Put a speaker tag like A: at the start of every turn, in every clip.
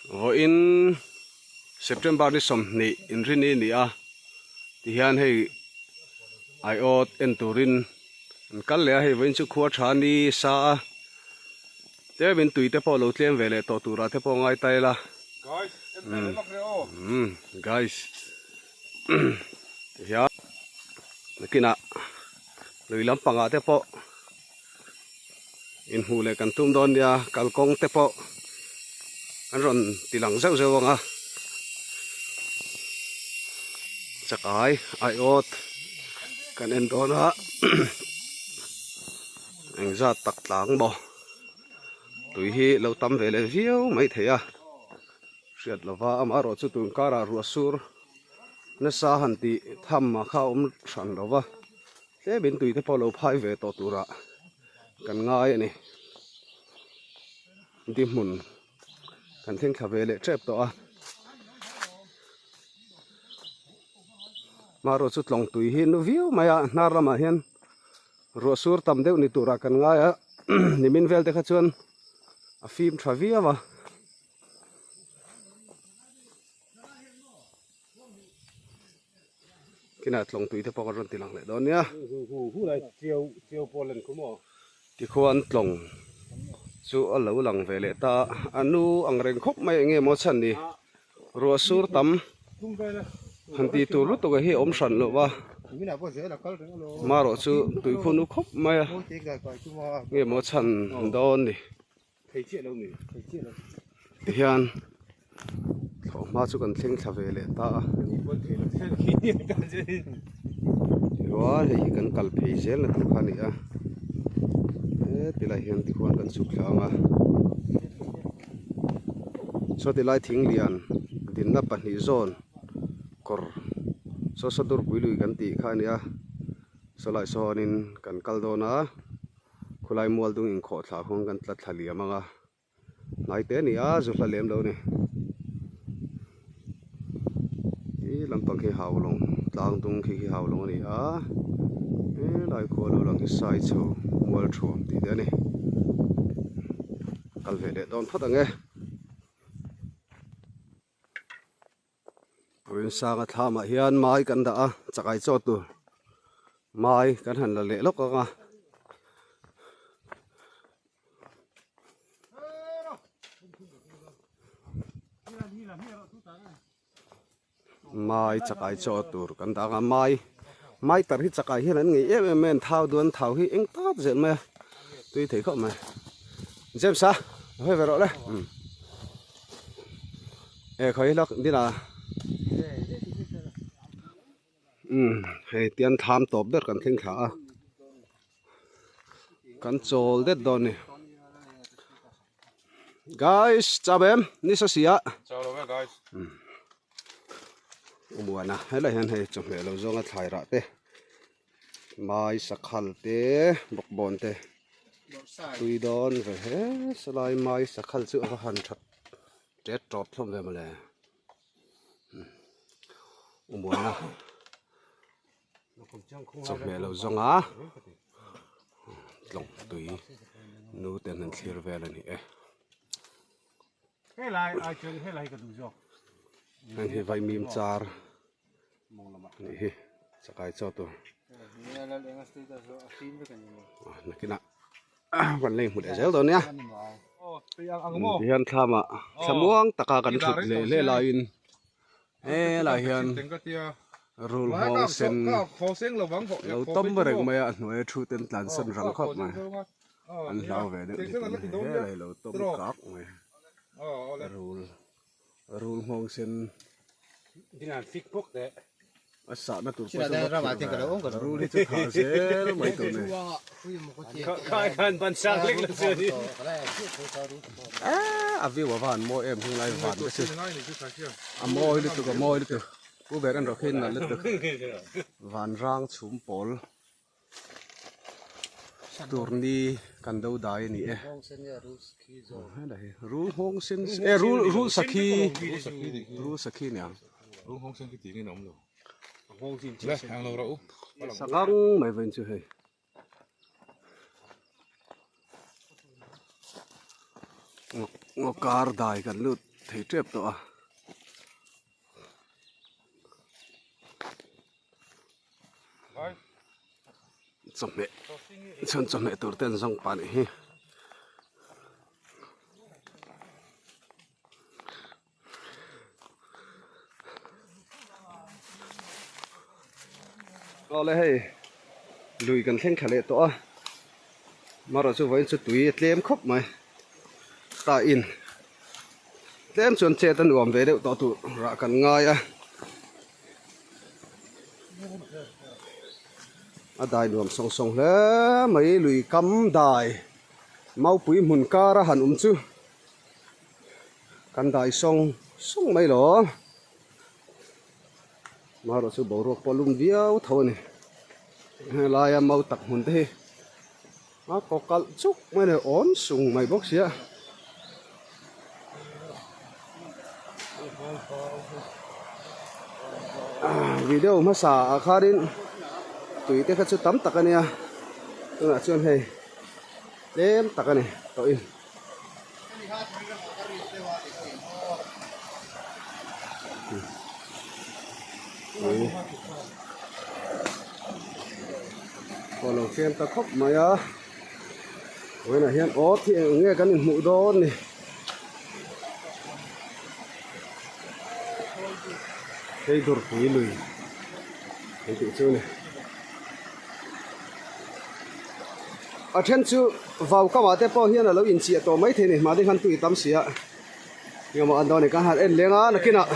A: Vawiin September ni 20 inrini ni a tihian hei aiawt en turin an kal leh a hei vawiin chu khua tha ni sa a tlemin tui te pawh lo tlem ve leh tawh turah te pawh ngai ta ila umm guys tihian nakinah lui lampangah te pawh. Inhmuh leh kan tum dawn nia kalkawng te pawh an rawn ti lang zeuh zeuh ang a chakai aiawt kan en dawn a engzat tak tlang maw tui hi lo tam ve leh viau mai thei a hriat lova amaherawh chu tun karah ruah sur nasa han tih tham a kha a awm hran lova. Tlem in tui te pawh lo phai ve tawh turah kan ngai a ni. Di hmun kan thleng thla ve leh tep tawh a. Marawh chu tlawng tui hi nu viau mai a hnar lamah hian ruah sur tam deuh ni turah kan ngai a nimin vel te kha chuan a fim tha viau a. Kinah tlawng tui te pawh kan rawn ti lang leh dawn nia. Tikhuan tlawng chu a lo lang ve leh ta a, a nu ang reng khawp mai eng nge maw chhan ni ruah sur tam han tih tur lutuk hi a awm hran loh va marawh chu tui khu nu khawp mai a nge maw chhan dawn ni. Tihian thlawhhma chu kan thleng thla ve leh ta a tichuan hei hi kan kal phei zel na tur kha a ni a heti lai hian tikhuan kan chhuk thla ang a saw tilai thing lian dinna pahnih zawn kawr saw saw durpui lui kan tih kha a ni a saw lai sawnin kan kal dawn a. Khulai mual dung inkhawh thlah huang kan tla thla liam ang a, hnai te a ni a, zu hla lem lo a ni. Ih lampang khi hau lawng tlang dung khi khi hau lawng a ni a, helai khua lo lang hi sai chho mual thuam tih te a ni. Kal ve leh dawn phawt ang e. Rinsanga thlamah hian mai kan dah a chakai chaw tur mai kan han la leh lawk ang a. Mai chakai chaw tur kan dah ang a mai mai tar hi chakai hian an ngei em em mai an thau duan thau hi eng tât zel mai a tui thei khawp mai James a hawi ve rawh le. E khawi lawk dil a umm hei tian tham tawp ber kan thleng thla a kan chawl det dawn ni guys chau em ni sa sia
B: chau lo e guys
A: umuana helai hian hei chawhmeh lo zawnga thlai rah te Mai sakhal te bawkbawn te tui dawn ve he salai mai sakhal chu a va han that tet tawp hlawm ve mawle umuana chawhmeh lo zawng a tlawng tui nu ten an thlir vel a ni e. Heng hi vaimim char. Nih hi chakai chaw tur nakinah kan lei hmu leh zel dawn nia tihian thlamah thlamuang taka kan thut leh leh laiin helai hian rul nghawng sen lo tawm reng mai a a hnuai a thu ten tlan san rang khawp mai an hlau ve deuh ni tur a ni helai lo tawm kak mai rul. Rul nghawng sen a sahna tur pawh chu va khirh ve rul hi chu thah zel mai tur a ni a view a va han mawi em heng lai van te chu a mawi lutuk a mawi lutuk pu ber en rawh khi nalh lutuk van rang chhum pawl. Turni kan do dai a ni e rul nghawng sen e rul rul sakhi rul sakhi nia
B: rul nghawng sen khi tih ngin a awm lo
A: sangang mai vawiin chu hei ngaw kar dai kan lut. thei tep tawh a. Chawhmeh chhun chawhmeh tur te an zawng pah anih hi. Awle hei lui kan thleng thla leh tawh a marawh chu vawiin chu tui a tlem khawp mai ta in tlem chuan chet a nuam ve deuh tawh tur rah kan ngai a a dai nuam sawng sawng hle mai lui kam dai maupui hmun kar a han awm chu. Kan dai sawng sawng mai lo. Marawh chu boruak pawh lum viau tho a ni. Helaia mau tak hmun te hi a kaw kalh chuk mai a ni awm sung mai bawk sia. Video hmasa ah khanin tui te kha chu tam tak a nia tunah chuan hei tlem tak a ni tawh in. Aw lo fiam ta khawp mai a vawiinah hian aw thi eng nge kan inhmuh dawn ni hei durpui lui an tih chu a ni. A then chu vau kamah te pawh hian a lo inchiah tawh mai thei a ni mahni khan tui tam si a engemaw an dawn a ni kan han en leng a nakinah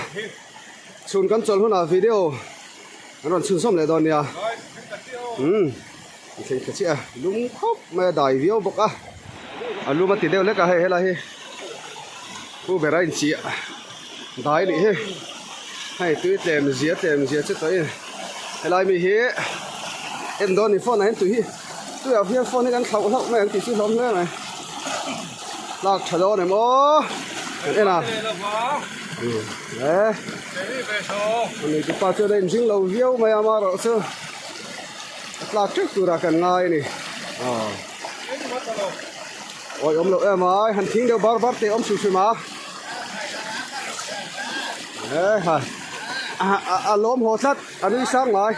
A: chhun kan chawlh hunah video an rawn chhunzawm leh dawn nia umm an thleng thla chiah a lum khawp mai a dai viau bawk a a lum a ti deuh lek a hei helai hi pu ber a inchiah dai a nih hi hei tui tlem zia tlem zia chu tawhin helai mi hi en dawn ni phone ah hian tui hi tuiah hian phone hi kan thlauh hlauh mai ang tih chu hlawm hle mai lak tha dawn em aw kan en a e ani tupa chuan a inring lo viau mai a amaherawh chu a tlak teuh turah kan ngai a ni aw awi awm loh em ai han thing deuh bar bar teh awm hrim hrim a. A lawm haw tlat a nui sang ngai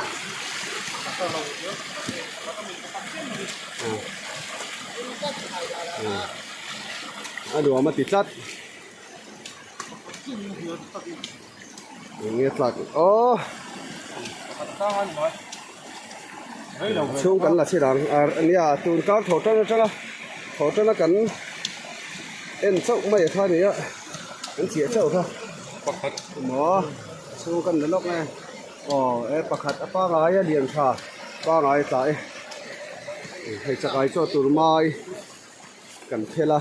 A: a nuam a ti tlat eng nge tlak aw chhung kan la chhe dang nia tun kar tho tan atanga tho tana kan en chauh mai kha nia kan chiah chauh kha
B: pakhat
A: maw chhung kan la lawk nge aw e pakhat a pangai a lian tha pangai a tla e hei chakai chaw tur mai kan phel a.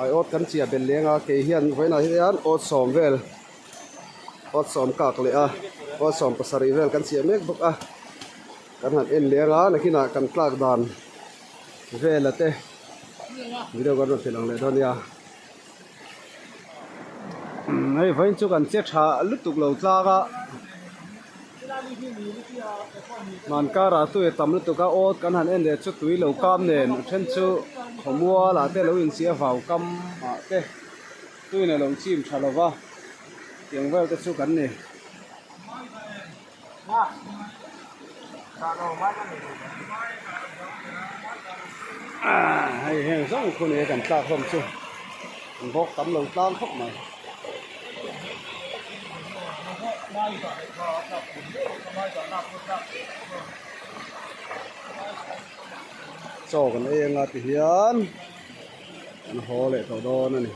A: Aiawt kan chiah belh leng a kei hian vawiinah hian awt sawm vel awt sawm kak leh a awt sawm pasarih vel kan chiah mek bawk a kan han en leng a nakinah kan tlak dan vela te video kan rawn ti lang leh dawn nia hei vawiin chu kan che tha lutuk lo tlang a. Hmankarah tui a tam lutuk a awt kan han en leh chu tui lo kam nen a then chu khawmual ah te lo inchhia vau kam ah te tuin a lo chim tha lo va tiang vel te chu kan ni. Hei heng zawng khu nia kan tlak hlawm chu an bawk tam lo tlang khawp mai. Chaw kan ei anga ti hian kan haw leh tawh dawn a ni.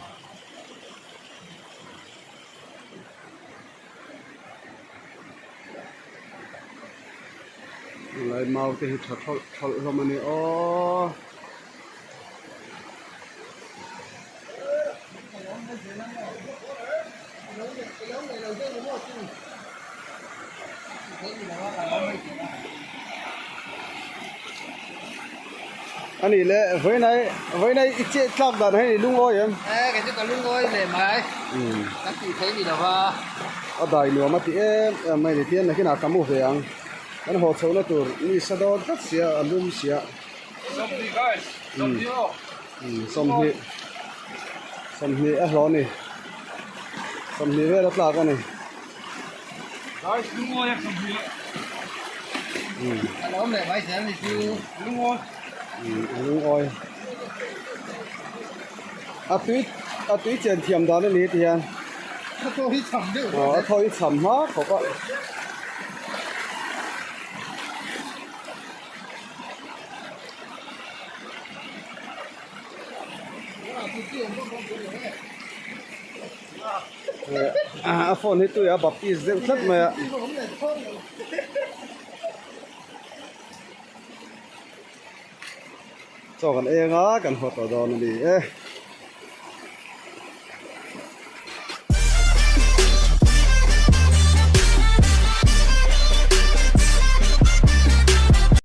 A: Tunlai mau te hi tha thlawlh thlawlh hlawm a ni aw. A nih le vawiinai vawiinai i chet tlak dan hi i lungawi em?
C: E kei chu ka lungawi leh mai kan tih theih ni lo va.
A: A dai nuam a ti em em mai ni tian nakinah ka mu ve ang kan haw chhohna tur mi sa dawn tlat sia a lum sia.
B: Sawmhnih guys sawmhnih aw.
A: Sawmhnih. 20 a hlawh a ni 20 vel a tlak a ni. Lungawi a tui a tui chen thiam dan a ni ti hian
C: a thaw hi cham deuh
A: a thaw hi cham hma khawp a. A phone hi tui a baptist deuh tlat mai a. Chaw kan eng a kan haw tawh dawn a ni e.